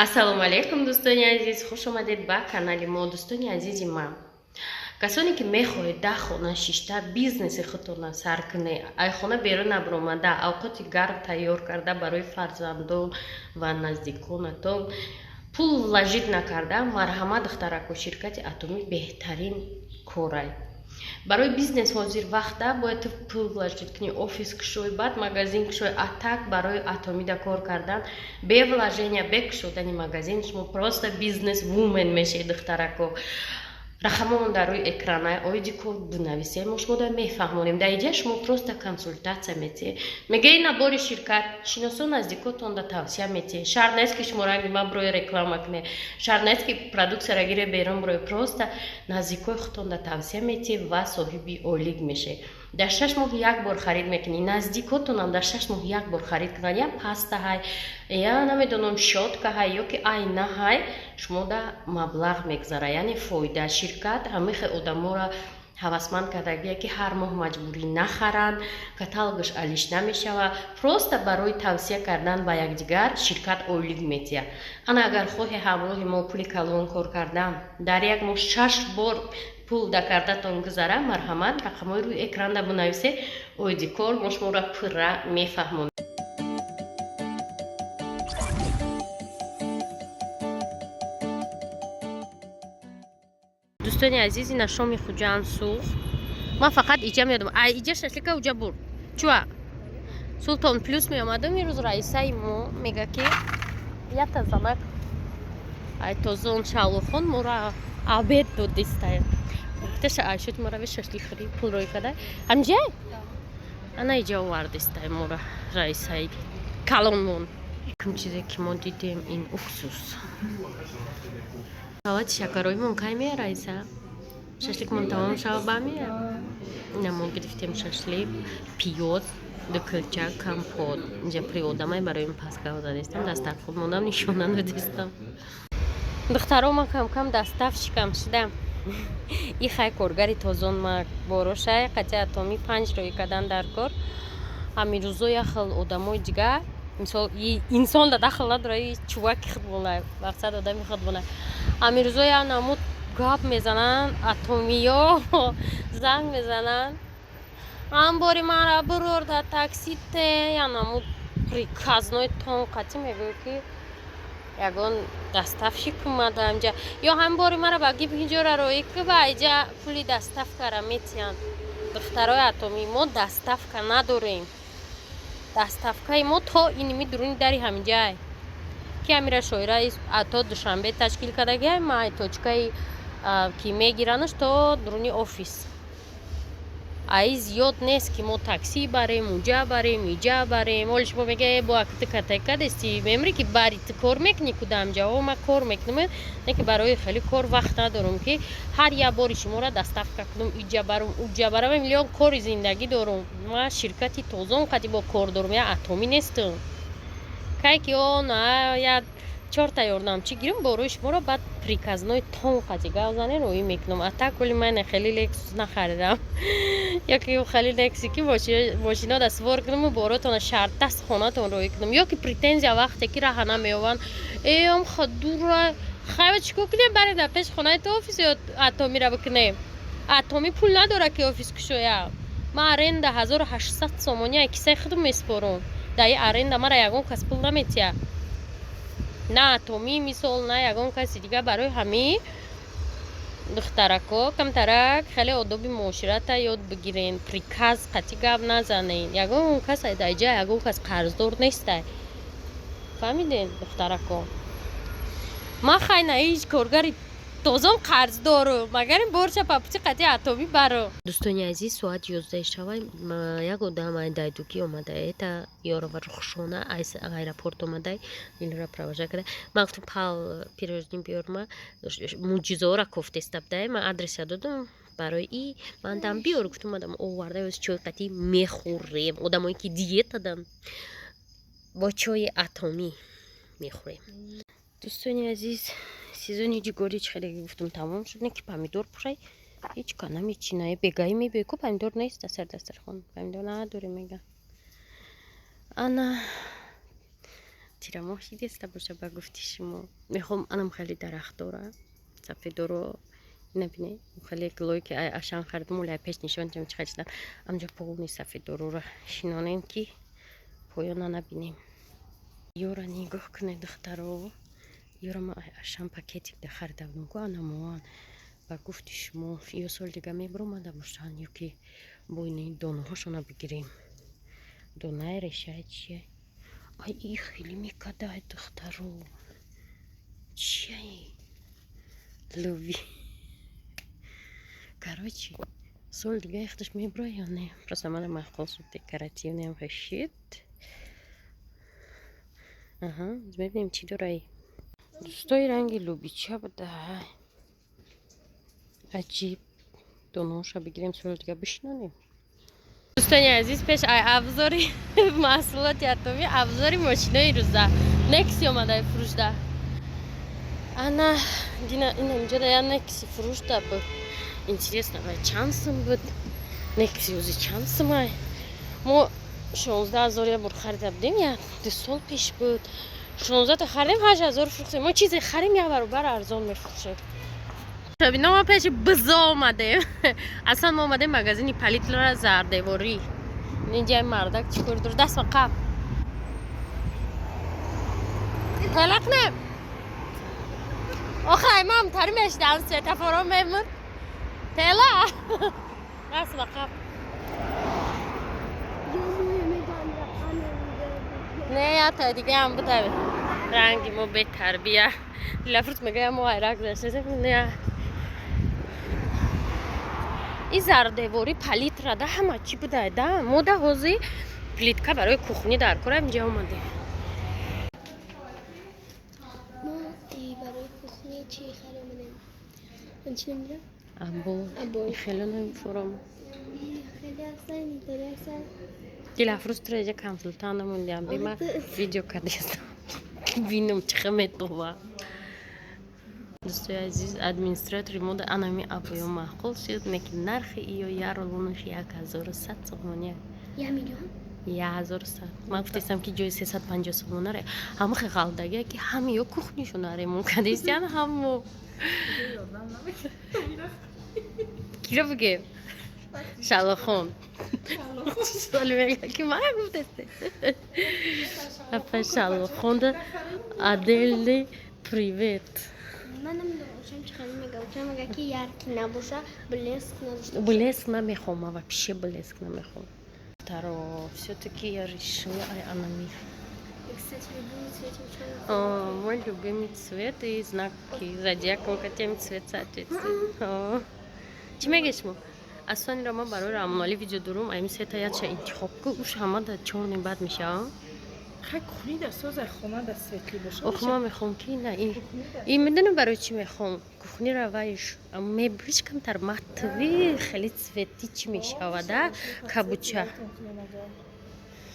Ассалому алайкум, дӯстони азиз, хуш омадед ба канали мо. Дӯстони азизи ман, касоне ки мехоҳед дар хона шишта бизнеси худтонро сар кунед, ай хона берун набаромада, авқоти гарм тайёр карда барои фарзандон ва наздиконатон, пул вложить накарда, марҳамат, духтарако, ширкати Атомӣ беҳтарин корай барои бизнес. Ҳозир вақта бояд ту пул вложить кунӣ, офис кушой, баъд магазин кушой. А так барои Атомида кор кардан бе вложения, бе кушодани магазин шумо просто бизнес вумен мешед. Духтарако, рақамомон дар рӯи экранай, оиди кор бинависем, мо шумо да мефаҳмонем. Дар иҷа шумо просто консултатсия метиҳед, мегаи набори ширкат шиносо наздикотонда тавсия метиҳед. Шарт нест, ки шумо ранги ман брои реклама кунед, шарт нест, ки продуксияра гире берун брои, просто наздикои худтонда тавсия метиҳед ва соҳиби ойлик мешед. Дар 6 моҳ як бор харид мекунӣ, наздикотонам дар 6 моҳ як бор харид кунад, я паста ҳай, я намедонам, щётка ҳай ё ки айна ҳай, шумо да маблағ мегузара, яъне фоида. Ширкат ҳамихе одаморо ҳавасманд кардагие, ки ҳар моҳ маҷбурӣ нахаранд, каталогаш алиш намешавад, просто барои тавсия кардан ба якдигар ширкат ойлик метиҳад. Ана, агар хоҳе ҳамроҳи мо пули калон кор кардан, дар як моҳ шаш бор пул да кардатон гузара, марҳамат, рақамҳои рӯи экранда бинависе, оиди кор мо шуморо пурра мефаҳмонем. Дӯстони азиз, ина шоми Хуҷанд сӯхт. Ман фақат иҷа меодам, ай иҷа шашлика уҷа бурд чуа Султон Плюс меомадам. Ирӯз раисаи мо мега, ки ята занак ай тозон Шаълохон моро обед додистая. Гуфташа, айшуд морави шашлик хӯри, пул рӯй када ҳамҷай ана иҷа овардистай мора раисаи калонмон. Якум чизе, ки мо дидем, ин уксус. Салати шакароимон кай мея, раиса? Шашликмон тамом шава, ба мея. Ина мо гирифтем шашлик, пиёз, дукилча, компот. Инҷа приодамай барои паскао задистам, дастархун мондам, нишона додистам. Духтаро, ман камкам доставщикам шудам. И хай коргари тозон ма борошай қати Атоми панҷ рӯй кардан дар кор. Ҳамин рӯзо яхел одамои дигар, мисол, инсон да дахл надора, и чуваки худбона, мақсад одами худбона. Ҳамин рӯзо як намуд гап мезананд атомиё, занг мезананд: «Амбори мара бурор, дар такси те», я намуд приказной тон қатӣ мегӯё, ки ягон доставщик омада инҷа, ё ҳамин бори мара ба гиб ҳиҷора роӣ ки, ба иҷа пули доставкара метиҳанд. Духтарои атомӣ, мо доставка надорем. Доставкаи мо то иними дуруни дари ҳаминҷай, ки амира шоира то Душанбе ташкил кардагиай, ма точкаи ки мегиранаш то дуруни офис. Аи зиёд нест, ки мо такси барем, уҷа барем, иҷа барем. Оли шумо мега: «Э, бо акти катай кадести мемри, ки бари, ту кор мекунӣ кудамҷа?» О, ман кор мекунам, не ки барои хеле кор вақт надорам, ки ҳар як бори шуморо доставка кунам, иҷа барам, уҷа барам. Миллион кори зиндагӣ дорум. Ман ширкати тозон қади бо кор дорум, я атомӣ нестам. Кай ки о на я чорта ёрдамчӣ гирим, борои шуморо баъд приказной тон қати гав занен, роӣ мекунам. А так оли ман хеле Лексус нахаридам ёки хеле Лекси, ки мошино да свор кунаму боротона шарт даст хонатон роӣ кунам, ё ки претензия вақте ки раҳа намеёванд: «Эам хадура, хайва, чӣ кор кунем? Барем дар пеши хонаи ту офиси Атомира бикунем?» Атомӣ пул надора, ки офис кушоя. Ман аренда 1800 сомонӣ кисаи худам месупорам. Дар и аренда мара ягон кас пул наметиҳад, на атомӣ, мисол, на ягон каси дигар. Барои ҳамин, духтарако, камтарак хеле одоби муоширата ёд бигирен, приказ қатъи гап назанен. Ягон кас дар иҷа, ягон кас қарздор нестай, фаҳмиден, духтарако? Ман хай на ҳеҷ коргари тозон қарздору, магар ин борча папути қатъи атомӣ баро. Дӯстони азиз, соат 11 шава, як одам ай дайдугӣ омада, это Ёрова Рухшона, аз аэропорт омадай, инро провожа карда. Ман гуфтам: «Пал пирожни биёрма, мӯъҷизаора кофтестабдай». Ман адреса додам барои и ман дам биёр гуфтам, омадам оварда. Чой қатъи мехӯрем, одамое ки диетадан, бо чои атомӣ мехӯрем. Дӯстони азиз, сезони ҷигорӣ, чӣ хеле гуфтум, тамом шуд, не ки помидор пушай, ҳеҷ ка намечина. Бегаи мебиёй ку, помидор нест дар сари дастархон, помидор надорем, мега. Ана. Тирамоҳ шидеста боша, ба гуфти шумо. Мехоҳам анам хеле дарахтдора, сафедоро. Ина бине, хеле гулое ки Ашан харидам, оля пеш нишон дем, чӣ хел амҷа полный сафедороро шинонем, ки поёна набинем. Ёра нигоҳ кунед, духтаро. Ёра ма Ашан пакетик да харида будам ку, анамоан. Ба гуфти шумо, ё соли дига мебиромада бошанд, ё ки бо ини донаҳошона бигирем. Донаи решаи чия? Ай, и хеле мекадай, духтаро. Чияи? Луби. Короче, соли дига яхташ мебура ё не? Просто мана маъқул шуд, декоративный ам хешид. Аҳа, мебинем, чӣ дорай. Дӯстои, ранги лубича буда. Аҷиб. Донаҳоша бигирем, соли дига бишинонем. Дӯстони азиз, пеш ай абзори маҳсулоти Атомӣ, абзори мошинои рӯза Некси омадай фурӯшда. Ана дина ина инҷода я Некси фурӯшда буд. Интересно, вай чанд сум буд? Некси ӯзи чанд сумай? Мо 16 000 я бор харида будем, я 2 сол пеш буд. 16та харидем, 8000 фурӯхтем. Мо чизе харим, як баробар арзон мефурӯшем. Шабино, мо пеши бизо омадем. Аслан мо омадем магазини палитра, зардеворӣ. Инҷа мардак чӣ кор дор? Даст ба қаб талақ не. Охай, мам тари мешидам, светофоро мемуд. Тела даст ба қаб. Ё мегӯям, рақам. Не, я та дигаам буда. Ранги мо бетарбия. Дилафрӯз мегӯям, мо айрак зашта. Не, и зардеворӣ, палитра да ҳама чӣ будай да. Мо да ҳозир плитка барои кухни дар кора, инҷа омадем. Мо барои кухни чӣ харидем? Чӣ намедонам. Або. Або. Хеле намефурам. Хеле ҳастан, инторӣ ҳастан. Дилафрӯз, туро иҷа консултант намондиам, бима видео кардистам, бинам чӣ хел метова. Дӯстои азиз, администратори мо да анами абоё маъқул шуд, лекин нархи иё яролонаш 1100 сомония. 1 миллион? 1100. Ман гуфтестам, ки ҷои 350 сомонаре ҳамахе ғалдагия, ки ҳами ё кухнишона ремонт кардистиян, ҳамо киро бигем, Шалохон соли мега, ки ман гуфтесте. Апа Шалохонда отдельный привет. Ман намедонам, очам чӣ хеле мега. Очам мега, ки яркий набоша, блеск надошта. Блеск намехоҳам, ман вообще блеск намехоҳам. Таро, всё-таки я решила ай анами. Я, кстати, любимый цвет очам. О, мой любимый цвет и знаки зодиака хотим цвет соответствует. О. Чӣ мегӯед шумо? Аслан ира ман барои Рамоналӣ видео дорум, ами сета яча интихоб ку, уш ҳама да чёрный бад мешавам. Хай, кухни да созай, хона да светлый боша. Ох, ман мехоҳам, ки на ин медонам барои чӣ мехоҳам. Кухнира вайш мебелш камтар матовый, хеле цвети чӣ мешавада, кабуча.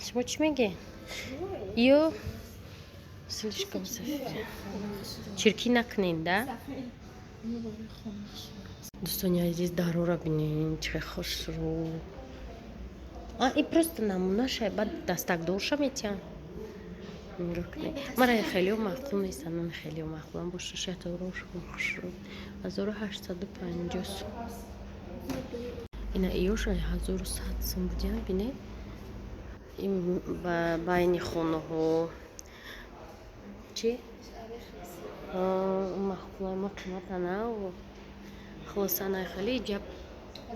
Шумо чӣ мегӯед? Ё слишком сафед. Чиркӣ накунед да. Дӯстони азиз, дарора бинед, чӣ хушрӯ. А и просто намунаша, баъд дастакдорша метиҳанд. Нигоҳ кунед. Мара хелео маъқул нестанд, ман хелео маъқулам бо шишаторош хушрӯ. 1850 сум. Ина иёша 1100 сум будиям, бинед. Ин ба байни хонаҳо. Чӣ? Маъқулай ма қимата на. Хулоса, ана хеле иҷа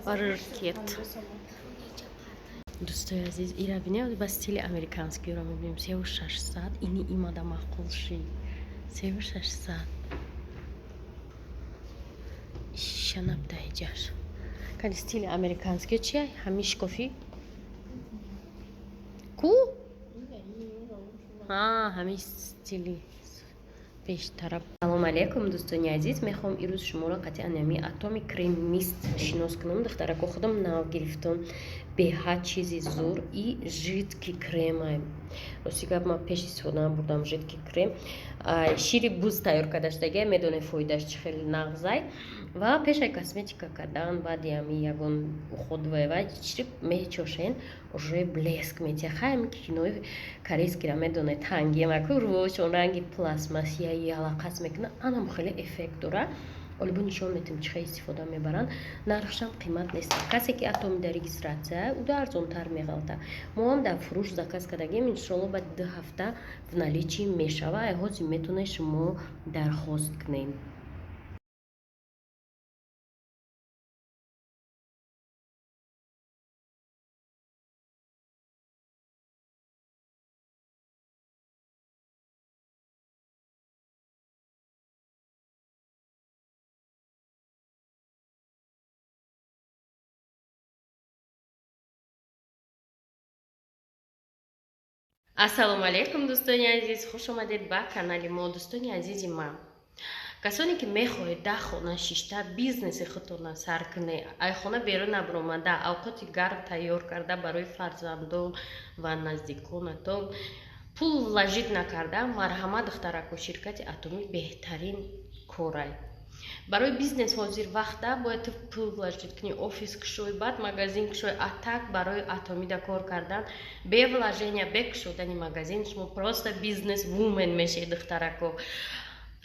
паркет. Дӯстои азиз, ира бинед, ба стили американскиро мебинем. 3600. Ини имада маъқул шид. 3600. Шиша набуда иҷаш. Кани, стили американский чия? Ҳами шкофи? Ку? Ҳами стили пештара. Салом алейкум, дӯстони азиз. Мехоҳам ирӯз шуморо қатъи анами Атоми крем мист шинос кунам. Духтарако, худам нав гирифтам. Беҳад чизи зур и жидкий кремай. Рости гап, ман пеш истифода набурдам жидкий крем. Шири буз тайёр карда шудагия, медонед, фоидааш чӣ хеле нағзай. Ва пешай косметика кардан, баъди ами ягон уход вай чири мечошен, уже блеск метиҳад. Хай, ами кинои корейскира медонед, тангиамаку рӯошон ранги пластмассия ялақас мекунад, анам хеле эффект дорад. Олибо нишон метем, чӣ хел истифода мебаранд. Нархшам қимат нест. Касе ки Атомида регистрация, уда арзонтар меғалта. Мо ҳам дар фурӯш заказ кардагем, иншоалло, баъди 2 ҳафта в наличии мешава. Ай ҳозир метавонед шумо дархост кунед. Ассалому алайкум, дӯстони азиз, хуш омадед ба канали мо. Дӯстони азизи ман, касоне ки мехоҳед дар хона шишта бизнеси худтонро сар кунед, ай хона берун набаромада, авқоти гарм тайёр карда барои фарзандон ва наздиконатон, пул вложить накарда, марҳамат, духтарако, ширкати Атомӣ беҳтарин корай барои бизнес. Ҳозир вақта бояд ту пул вложить кунӣ, офис кушои, баъд магазин кушои. А так барои Атомида кор кардан бе вложения, бе кушодани магазин шумо просто бизнес вумен мешед. Духтарако,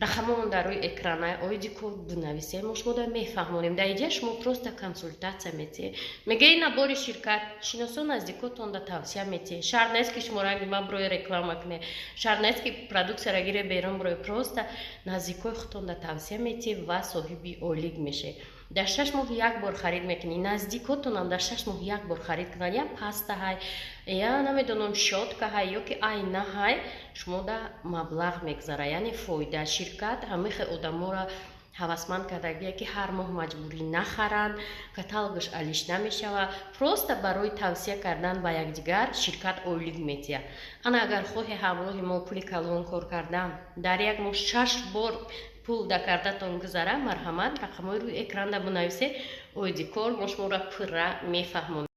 рақамомон дар рӯи экранай, оиди кор бинависем, мо шумо да мефаҳмонем. Дар иҷа шумо просто консултатсия метиҳед, мегаи набори ширкат шиносо наздикотонда тавсия метиҳед. Шарт нест, ки шумо ранги ман брои реклама кунед, шарт нест, ки продуксияра гире берун брои, просто наздикои худтонда тавсия метиҳед ва соҳиби ойлик мешед. Дар 6 моҳ як бор харид мекунӣ, наздикотонам дар 6 моҳ як бор харид кунад, я паста ҳай, я намедонам, щётка ҳай ё ки айна ҳай, шумо да маблағ мегузара, яъне фоида. Ширкат ҳамихе одаморо ҳавасманд кардагие, ки ҳар моҳ маҷбурӣ нахаранд, каталогаш алиш намешавад, просто барои тавсия кардан ба якдигар ширкат ойлик метиҳад. Ана, агар хоҳе ҳамроҳи мо пули калон кор кардан, дар як моҳ шаш бор пул да картатон гузара, марҳамат, рақамҳои рӯи экранда бинависед, оиди кор мо шуморо пурра мефаҳмонем.